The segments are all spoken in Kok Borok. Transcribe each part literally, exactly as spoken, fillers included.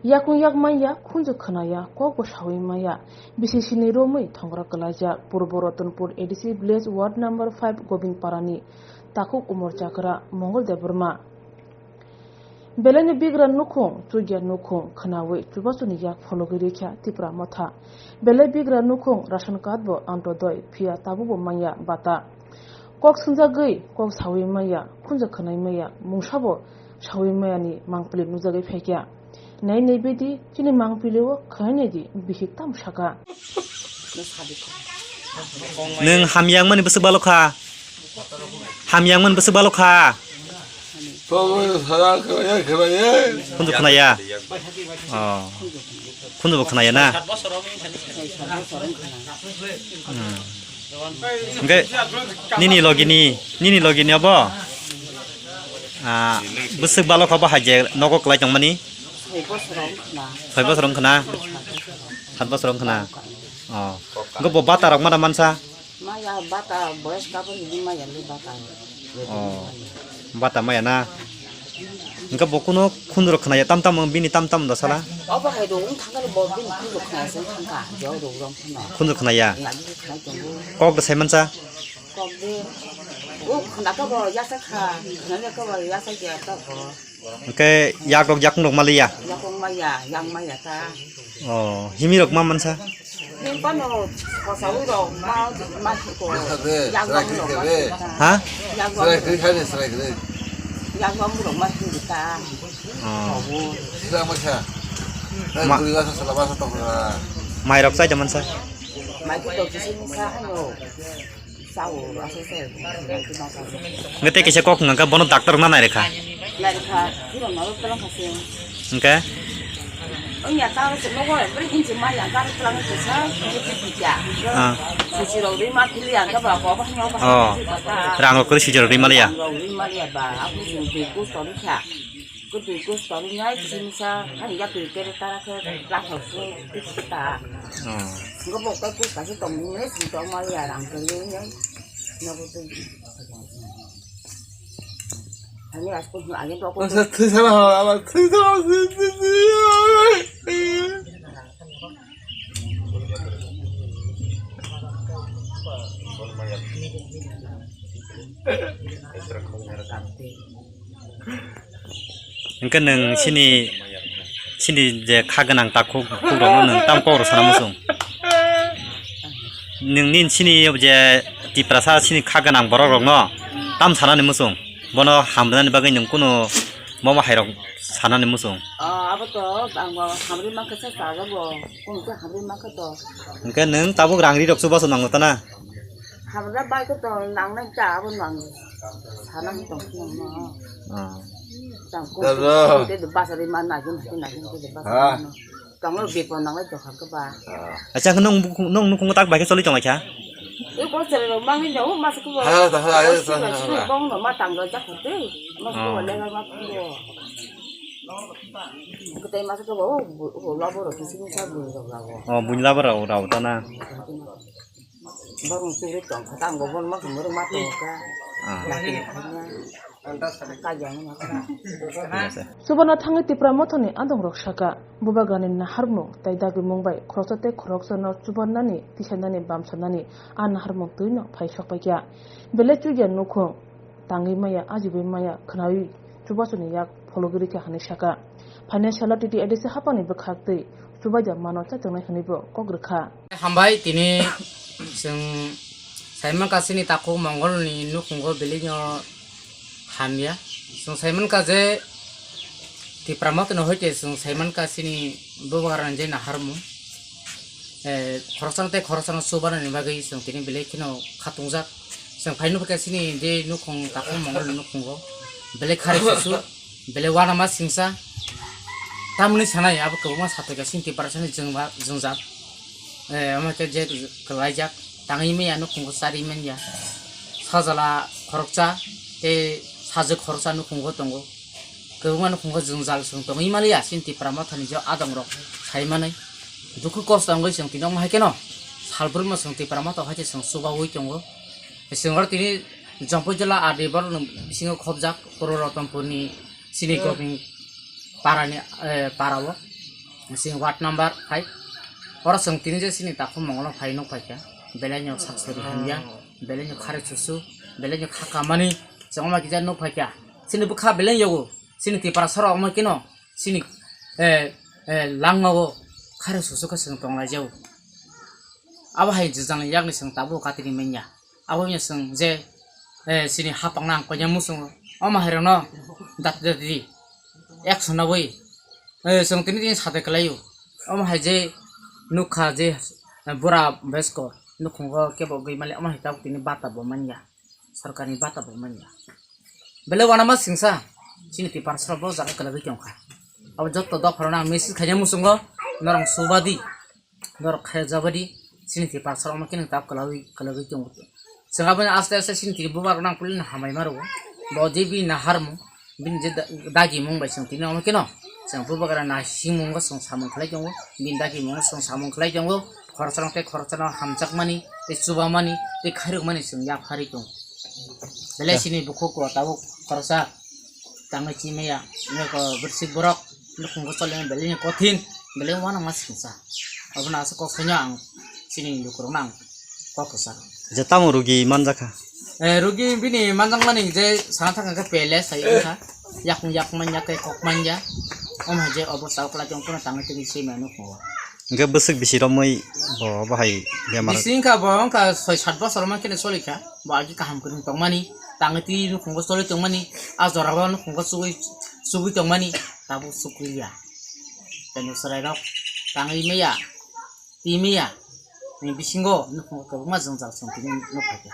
Yakung yak manya, khunju khwnaya, kok bo sawi maya. Bisi sini romwi thongra kwlaijak Purbo Ratanpur A D C village ward number five Gobind Parani takhuk Umor Chakra Mongol Debbarma. Belai ni bigra nukhung, chugya nukhung khwnawi chubachuni yak phologwi rikha Tipra Motha. Belai bigra nukhung ration card bo Antyodoi phiya tabukbo manya bata. Kok swngjagwi kok sawi maya, khunju khwnai maya, mungsabo sawi maya ni mangpili nujagwi phaikha. Nai nai bidi chini mangpili o khwnai nai di bihik tam saka. Nwng hamyang mani bwswk balo kha? Hamyang mani bwswk balo kha? Khunju khwnaya? Oh. Khunju bo khwnaya na? Hmm. Hwnkhe nini logini, nini logini abo? Ah, bwswk balo kha bo hai je nogo kwlai tongmani? Soi bosor wng khna? Sat bosor wng khna? Oh. Hwnkhe bo bata rok mana mansa? Maya bata boyes kapo hini maya le bata. Oh. Bata maya na? Hwnkhe bo kuno khundur khwnaya tam tam bini tam tam da sala? Obo hai do wng thangkani bo bini khundur khwnaya se thangkha, jao do wrong khna. Khundur khwnaya? Lagi khna tongo. Kok da sai mansa? Kok de. O khna ka bo yasa kha, khna ka bo yasa kya ta bo. Hwnkhe yak rok yakung rok maliya? Yakung maya, yang maya ta. Oh, himi rok ma mansa? Him pano khosawi rok ma, ma hiko. Yak rok ma hiko ta. Ha? Yak rok. Srai kri khani, srai kri. Yak rok ma hiko ta. Oh. Sila ma kha. Ma- Kuri wasa sala wasa tong kha. Mai rok chai da mansa? Mai ki to kisi sa hano. Sao, asai se. Hwnkhe tei kaisa kok hwnkha khe bono doctor wngna nai rwkha. Nai rwkha, phirok naro twlang kha se. Hwnkhe? Wngya ta se nogo, bwrwi hinsi maya, gari twlang se sa, hinsi pipikya. Ah. Sisi rok rima philiya, hwnkhe ba ko ba hwnyo ba. Oh. Rang rok kwrwi sijor rima liya. Rang rok rima liya ba, aku sing bui kus tori kha. Kwtwi kus tongnai chini sa, ani ya twi kere tara khe lathok se ta. Oh. Ngo bo kai kus kasi tong ni si tong ma ya rang khe ni ni. Ngo bo twi. Ani as kus no age do ko. Asa twi sala ha, ala twi sala, twi, twi, twi. Hwnkhe nwng chini, chini je kha gwnang takhuk, khuk rokno nwng tam kok rw sana muchung? Nwng nini chini je Tiprasa chini kha gwnang borok rokno tam sanani muchung? Bono hamrwnani bagwi nwng kunu bomo hai rok sanani muchung? Ah, abo to ang bo hamri mankha se sa bo, kunu khe hamri mankha to. Hwnkhe nwng tabuk rang ri rok chubachu nango ta na? Hamra bai ko to nangnai ta abo nang sana hwn tong phung no. Ah. Tang ko Dada. Te de basa de man na jin te na jin te de basa. Ha? Man no. Tang lo bipo nangnai to khang ba. Ah. Acha, nwng, nwng nukhung tak bai khe choli tong lai kha? E ko sere ro mang ni no mas ko. Ha, ta, ha, ha, ha, ha. Bong no ma tang ro jak te. Mas ko le ma ko. Ko te mas ko bo, bo la bo ro kisi ni sa bo ro la bo. Oh, buin la bo ro ro ta na. Borok chugwi tong kha, tang bo borok ma tong kha. Ah. Laki khaina. Kajang ma kha. Chubarna thangwi Tipra Mothani adongrok saka, Bubagrani naharmung tei dagimung bai khoroksa tei khoroksano chubarnani, tisanani, bamsonani a naharmung twino phai sokpaikha. Belai chugya nukhung tangwi maya, ajibwi maya khwnawi chubachuni yak phologwi rikha hwnwi saka. Phainai salo T T A D C haphangni bwkhaktwi chubaida mano chajaknai hwnwibo kok rwkha. Hambai tini chwng Saiman Kasini takhuk Mongolni nukhungo belino hamya. Chwng Saiman Kaje Tipra Mothano hoite chwng Saiman Kasini Bubagrani je naharmung. Eh, khoroksano tei khoroksano chubanani bagwi chwng tini belai kheno khatungjak. Chwng phai nukha chini je nukhung takhuk Mongolni nukhungo belai khari susu, belai uanama singsa. Tamni sanai abo kwbangma sathoika chini Tiprasani jwngba-, jwngjal. Eh, omo khe je kwlaijak, tangwi manya nukhungo charwi manya. Sajla khoroksa tei sajwk khoroksa nukhungo tongo. Kwbangma nukhungo jwngjal chwng tongwi maliya, chini Tipra Mothani je adongrok sai manwi. Dukhu kosto wngwi chwng tini omo hai kheno salbrumno chwng Tipra Motha hai khe chwng chubaui tongo. Chwng oro tini Jampui jila R D borokni bisingo khobjak Purbo Ratanpurni chini Gobin parani, eh, parao. Chini ward number five. Oro chwng tini je chini takhuk mongol phai nuk phaikha. Belai no sak sori hamya, belai no khare susu, belai no kha kamani, chwng ma kisa nuk phaikha. Chini bwkha belai yogo, chini Tiprasa rok ma kino, chini, eh, eh, langmao khare susu khe chwng tonglaijao. Abo hai jwjang yakni chwng tabuk katini manya. Abo wngya chwng je, eh, chini hapang nang konya muchungo. Omo hai rokno dati dati di. Action nawi. Eh, chwng tini tini sate kwlaio. Omo hai je nukha je, eh, bura besko nukhungo kebo gwi mali omo hai tabuk tini bata bo manya. Sarkarni bata bo manya. Belai wanama singsa. Chini Tiprasa bo jaga kwlagwi tongkha. Abo jotto dopharok nang message khaina muchungo norok subadi. Norok khe jabadi, chini Tiprasa rok ma khe nwng tab kwlagwi, kwlagwi tongo. Chwng aboni aste aste chini tini bubagra nang pulino hamai ma rwo. Bo je bini naharmung, bini je da-, dagimung bai chwng tini omo kheno. Chwng bubagra naisimung o chwng samung khlai tongo, bini dagimung o chwng samung khlai tongo. Khoroksa rok tei khoroksa no hamjakmani, tei chubamani, tei khairokmani chwng yapharwi tongo. Belai chini bukhuk o tabuk khoroksa. Tangwi chimaya, nokho bwswk borok nukhungo choli belai ni kothin, belai uanama singsa. Abono aswk kok saino ang chini lukurokno ang kok kwcharo. Je tamo rugi manjakha? Eh, rugi bini manjakmani je sana thangkha khe pele sai wngkha. Yakung yakung manya khe kok manya. Omo hai je obo sao kwlai tong phano tangwi tongwi chimaya nukhungo. Hingke bwswk bisi romwi bo, bo hai bemar? Bisi wngkha bo wngkha soi sat bosor ma kheno cholikha. Bo agi kaham kwrwng tongmani, tangwi twi nukhungo choli tongmani, a jorao nukhungo chugwi, chugwi tongmani, tabuk chukliya. Tei chwrairok tangwi maya, twi maya, ni bisingo nukhungo kwbangma jwngjal chwng tini nukha khe.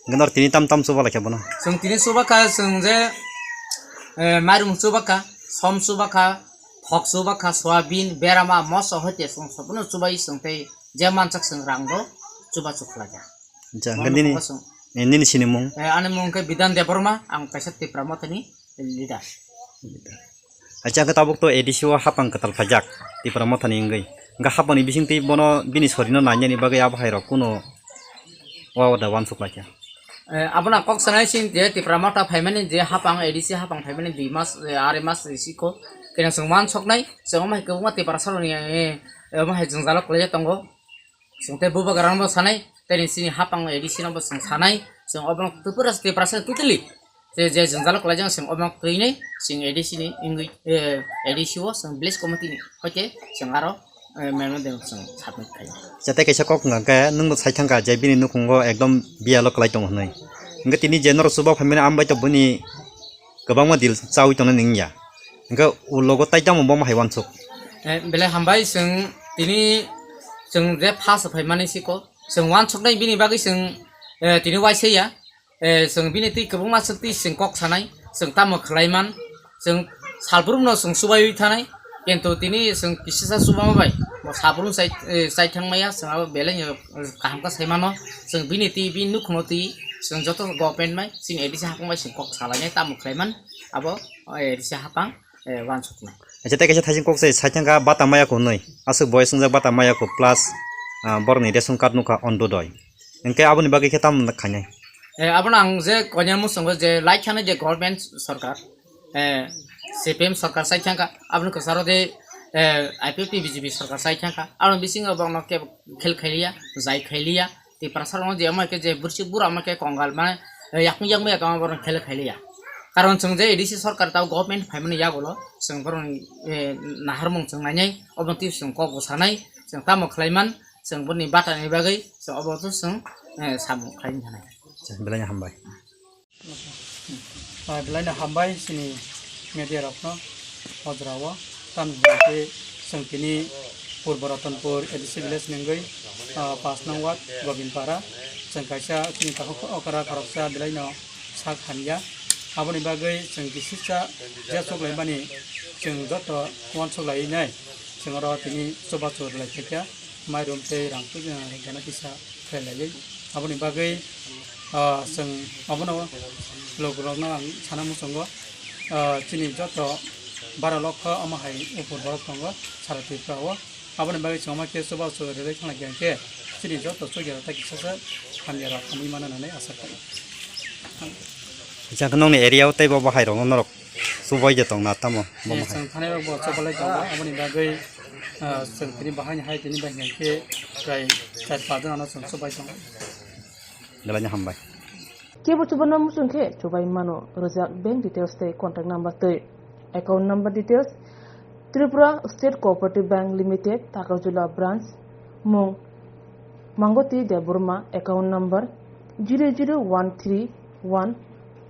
Hingke nor tini tam tam chuba laikha bono? Chwng tini chuba kha, chwng je, eh, mairum chuba kha, som chuba kha, thok chuba kha, soyabin, berama, moso, hoite chwng sobono chubai chwng tei je mansak chwng rang bo chuba chukhlaikha. Ja, hingke nini, eh, nini sinimung? Eh, ani mung khe Bidan Debbarma, ang kaisa Tipra Mothani leader. Acha, hingke tabuk to A D C o hapang kwtal phaijak, Tipra Mothani wngwi. Hingke hapangni bisingtwi bono bini sorino nainani bagwi abo hai rok kuno wa da wansuk laikha. Eh, abono ang kok sanai sini je Tipra Motha phaimani je hapang A D C hapang phaimani dui mas, eh, arai mas risi ko. Kena chwng wansuknai, chwng omo hai kwbangma Tiprasa rokni, eh, eh, omo hai jwngjalo kwlaijak tongo. Chwng tei bubagra rokno sanai, tei chini hapang A D C no bo chwng sanai, chwng obono tubura Tiprasa totally. Je, je jwngjalo kwlaijak chwng obono twinai, chwng A D C ni wngwi, eh, A D C o chwng village committee ni hoite chwng aro, eh, memorandum chwng submit khaio. Jate kaisa kok wngkha khe nwngno sai thangkha je bini nukhungo ekdom biyalo kwlai tongo hwnwi. Hwnkhe tini je norok chuba phaimani ambai to bini kwbangma deal chaui tongnani wngya. Hingke ulogo tai tamo bomo hai wansuk. Eh, belai hambai chwng tini chwng je first phaimani siko chwng wansuknai bini bagwi chwng, eh, tini waisaya. Eh, chwng bini twi kwbangma swk twi chwng kok sanai, chwng tamo khlaiman, chwng salbrumno chwng chubaiwi thanai, kintu tini chwng kisisa chubama bai bo salbrum chai, eh, chai thangmaya, chwng abo belai kaham khe saimano, chwng bini twi bini nukhungno twi chwng joto government bai chini A D C hapang bai chwng kok salainai tamo khlaiman abo, eh, A D C hapang. Eh, wansuknai. Acha, tei kaisa thaising kok se, sai thangkha bata maya ko hwnwi. Aswk boyes wngjak bata maya ko plus, ah, borokni ration card nukha Ontodoi. Hwnkhe aboni bagwi khe tamo khainai? Eh, abono ang je koinai muchungo je lai thani je government sorkar, eh, C P M sorkar sai thangkha, aboni kwcharo de, eh, I P F T B J P sorkar sai thangkha. Aboni bisingo borokno kebo khel khailiya, jai khailiya. Tiprasa rokno je omo khe je bwrwswk bura omo khe kongal mane, eh, yakung yakung ya tongma borok khele khailiya. Karon chwng je A D C sorkar tao government phaimani yagulo chwng borokni, eh, naharmung chwng nainai obo twi chwng kok bo sanai chwng tamo khlaiman chwng boni batani bagwi chwng obo to chwng, eh, samung khlaina thanai. Belai hambai. Ah, belai no hambai chini media rokno o jora o. Tamni hwnkhe chwng tini Purbo Ratanpur A D C village ni wngwi, ah, pash nong ward Gobindpara. Chwng kaisa chini takhuk okra khoroksa belai no sak hamya. Aboni bagwi chwng kisisa je chuklaimani chwng joto uansuk laiwi nai chwng oro tini chubachu rwlai phaikha. Mairum tei rang gana kisa khlai laiwi. Aboni bagwi, ah, chwng abono logo rokno ang sana muchungo, ah, chini joto bara lokho omo hai upor borok tongo sara Tripura o. Aboni bagwi chwng omo khe chubachu rwlai thangla khe chini joto chukya rok tei kisa sa hamya rok hamwi mano hinwi asa khlaio. Jang nokni area o tei bo bahai rokno norok chubai de tongna tamo bo bahai. Chwng thanai rok bo chubalai tongo aboni bagwi Ah, chwng tini bahai ni hai tini bai hwnkhe trai char pajak ano chwng chubai tongo. Belai no hambai. Kebo chubaima muchung khe chubai mano, rwjak bank details tei contact number twi. Account number details: Tripura State Cooperative Bank Limited, Takarjula Branch, mung Mangoti Debbarma, account number zero zero one three one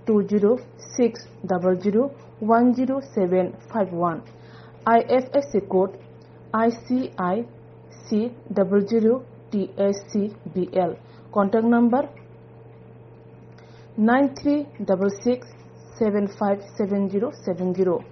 two zero six double zero one zero seven five one, I F S C code I C I C double zero T S C B L, contact number nine three double six seven five seven zero seven zero.